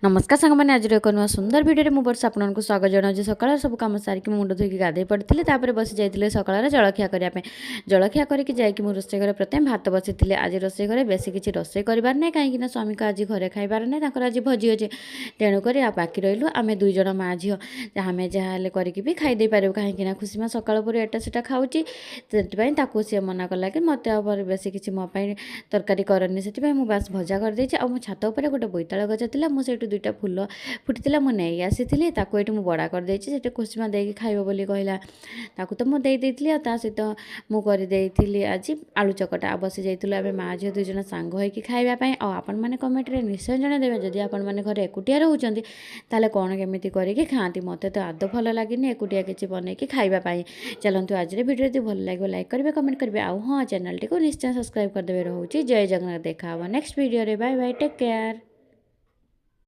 ନମସ୍କାର ସାଙ୍ଗମାନେ, ଆଜିର ଏକ ନୂଆ ସୁନ୍ଦର ଭିଡ଼ିଓରେ ମୁଁ ବର୍ଷା ଆପଣଙ୍କୁ ସ୍ୱାଗତ ଜଣାଉଛି। ସକାଳର ସବୁ କାମ ସାରିକି ମୁଁ ମୁଣ୍ଡ ଧୋଇକି ଗାଧୋଇ ପଡ଼ିଥିଲି। ତାପରେ ବସି ଯାଇଥିଲି ସକାଳର ଜଳଖିଆ କରିବା ପାଇଁ। ଜଳଖିଆ କରିକି ଯାଇକି ମୁଁ ରୋଷେଇ ଘରେ ପ୍ରଥମେ ଭାତ ବସିଥିଲି। ଆଜି ରୋଷେଇ ଘରେ ବେଶୀ କିଛି ରୋଷେଇ କରିବାର ନାହିଁ, କାହିଁକିନା ସ୍ୱାମୀଙ୍କ ଆଜି ଘରେ ଖାଇବାର ନାହିଁ, ତାଙ୍କର ଆଜି ଭୋଜି ଅଛି। ତେଣୁକରି ଆଉ ବାକି ରହିଲୁ ଆମେ ଦୁଇ ଜଣ ମା ଝିଅ। ଆମେ ଯାହା ହେଲେ କରିକି ବି ଖାଇ ଦେଇପାରିବୁ, କାହିଁକିନା ଖୁସିମା ସକାଳ ପରେ ଏଟା ସେଟା ଖାଉଛି। ସେଥିପାଇଁ ତାକୁ ସିଏ ମନା କଲା କି ମୋତେ ଆଉ ବେଶୀ କିଛି ମୋ ପାଇଁ ତରକାରୀ କରନି। ସେଥିପାଇଁ ମୁଁ ବାସ୍ ଭଜା କରିଦେଇଛି। ଆଉ ମୋ ଛାତ ଉପରେ ଗୋଟେ ବୋଇତାଳୁ ଗଛ ଥିଲା, ମୁଁ ସେଇଠୁ ଦୁଇଟା ଫୁଲ ଫୁଟିଥିଲା, ମୁଁ ନେଇ ଆସିଥିଲି। ତାକୁ ଏଇଠି ମୁଁ ବଡ଼ା କରିଦେଇଛି। ସେଠି ଖୁସିମା ଦେଇକି ଖାଇବ ବୋଲି କହିଲା, ତାକୁ ତ ମୁଁ ଦେଇ ଦେଇଥିଲି। ଆଉ ତା ସହିତ ମୁଁ କରିଦେଇଥିଲି ଆଜି ଆଳୁ ଚକଟା। ଆଉ ବସି ଯାଇଥିଲୁ ଆମେ ମା ଝିଅ ଦୁଇ ଜଣ ସାଙ୍ଗ ହେଇକି ଖାଇବା ପାଇଁ। ଆଉ ଆପଣମାନେ କମେଣ୍ଟରେ ନିଶ୍ଚୟ ଜଣାଇଦେବେ, ଯଦି ଆପଣମାନେ ଘରେ ଏକୁଟିଆ ରହୁଛନ୍ତି ତାହେଲେ କ'ଣ କେମିତି କରିକି ଖାଆନ୍ତି। ମୋତେ ତ ଆଦୌ ଭଲ ଲାଗେନି ଏକୁଟିଆ କିଛି ବନେଇକି ଖାଇବା ପାଇଁ। ଚାଲନ୍ତୁ, ଆଜିର ଭିଡ଼ିଓ ଯଦି ଭଲ ଲାଗିବ ଲାଇକ୍ କରିବେ, କମେଣ୍ଟ କରିବେ, ଆଉ ହଁ, ଚ୍ୟାନେଲଟିକୁ ନିଶ୍ଚୟ ସବସ୍କ୍ରାଇବ୍ କରିଦେବେ। ରହୁଛି, ଜୟ ଜଗନ୍ନାଥ। ଦେଖା ହେବ ନେକ୍ସଟ ଭିଡ଼ିଓରେ। Bye bye, take care.